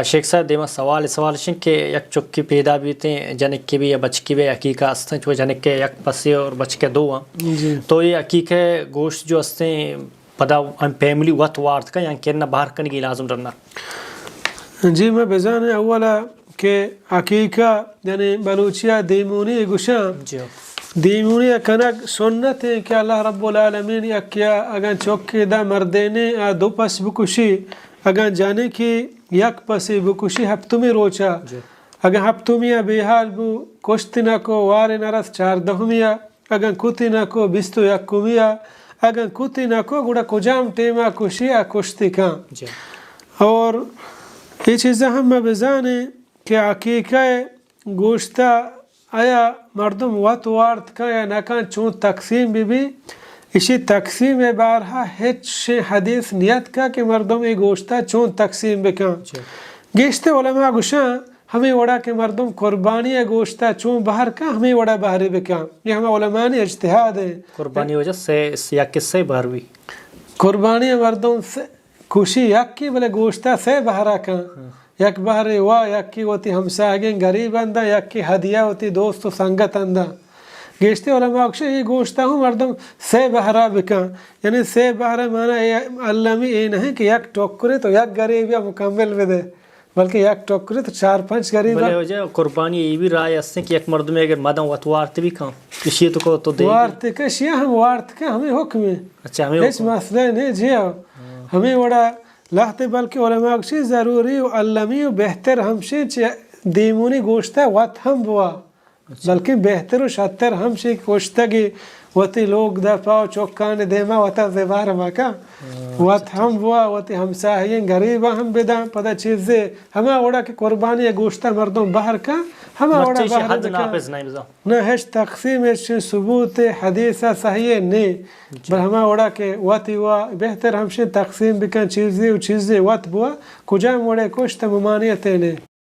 شیخ صاحب، دیما سوال، سوال اش انت کہ یک چکے پیدا بیتیں، جنکے بی یا بچکے بی، عقیقہ است انت، چو جنکے یک پسے اور بچکے دو ہیں۔ جی۔ تو یہ عقیقہ گوشت جو استیں، پدا ہم فیملی وت وارت کا یا کہ نہ بہر کنگی لازم رنا؟ جی، میں بزانے اولا کہ عقیقہ یعنی بلوچیا دیمونی گوشاں۔ جی۔ دیمونی کنگ سنت ہے کہ اللہ رب العالمین یکیا اگاں چکے دا مردینے آ دو پس بکشی، اگاں جنکے یک پسے بکشی ہپتمی روچا۔ جی۔ اگاں ہپتمی ء بے حال بو، کشت نہ کو، وارے نہ رس چاردہمی ء، اگاں کتی نہ کو، بیست و یکمی ء، اگاں کتی نہ کو، گڑا کجام ٹیم ء کشی ء کشتی کن۔ جی۔ اور یہ چیزاں ہم ما بزانیں کہ عقیقہ گوشت ء آیا مردم وت وارت کن یا نہ کن، چون تقسیم بہ بی، ایشی تقسیم ء بارہا ہچ شے حدیث نیت کا کہ مردم اے گوشت ء چون تقسیم بکن۔ جی۔ گیشتر علماء گوشاں ہمے وڑا کہ مردم قربانی ء گوشت ء چون بہر کن، ہمے وڑا بہرے بکن۔ یہ ہما علمانی اجتہاد ہے۔ قربانی وجہ سے، یا کہ سے بہر بی؟ قربانی ء مردم سے، کشی یکے بلے گوشت ء سے بہرا کن۔ ہاں۔ یک بہرے وا، یکے وتی ہمساہگیں گریب اندا، یکے ہدیہ وتی دوست و سنگت اندا۔ گیشتر علماء گوشے اے گوشت ء ہوں مردم سے بہرا بکن۔ یعنی سے بہرا معنی اے المی اے نہیں کہ یک ٹکرے تو یک گریبی ء مکمل بدے، بلکہ یک ٹکرے تو چار پنچ گریب۔ بلے وجہ قربانی اے بھی رائے استیں کہ یک مردمے اگر مدن وت وارت بھی کن، کشی تو کو تو دے۔ وارت کشی ہم وارت کن، ہمیں حکم ہے۔ اچھا، ہمیں ہچ حکم۔ مسئلہ نہیں جی ہاں۔ ہاں۔ ہمیں وڑا لہتے بلکہ علماء گوشی ضروری و المی و بہتر ہمشیں چہ دیمونی گوشت ء وت ہم بوا۔ اچھا۔ بلکہ بہتر و شتر ہمشیں کہ کشتگی وتی لوگ دپا و چکان دیما وتا زبار مکن۔ ہاں، وت اچھا، ہم بوا، وتی ہمساہگیں گریبا ہم بدن، پدا چیزے ہما وڑا کہ قربانی گوشت مردم بہر کن، ہما وڑا مرچی شی بہر حد بکن۔ نافذ نہیں بزن۔ نہ ہچ تقسیم، ہچ ثبوت حدیث صحیح نہیں۔ جی۔ بل ہما وڑا کہ وتی وا بہتر ہمشیں تقسیم بکن، چیزے و چیزے وت بوا، کجام وڑے کشت ممانعت نہیں۔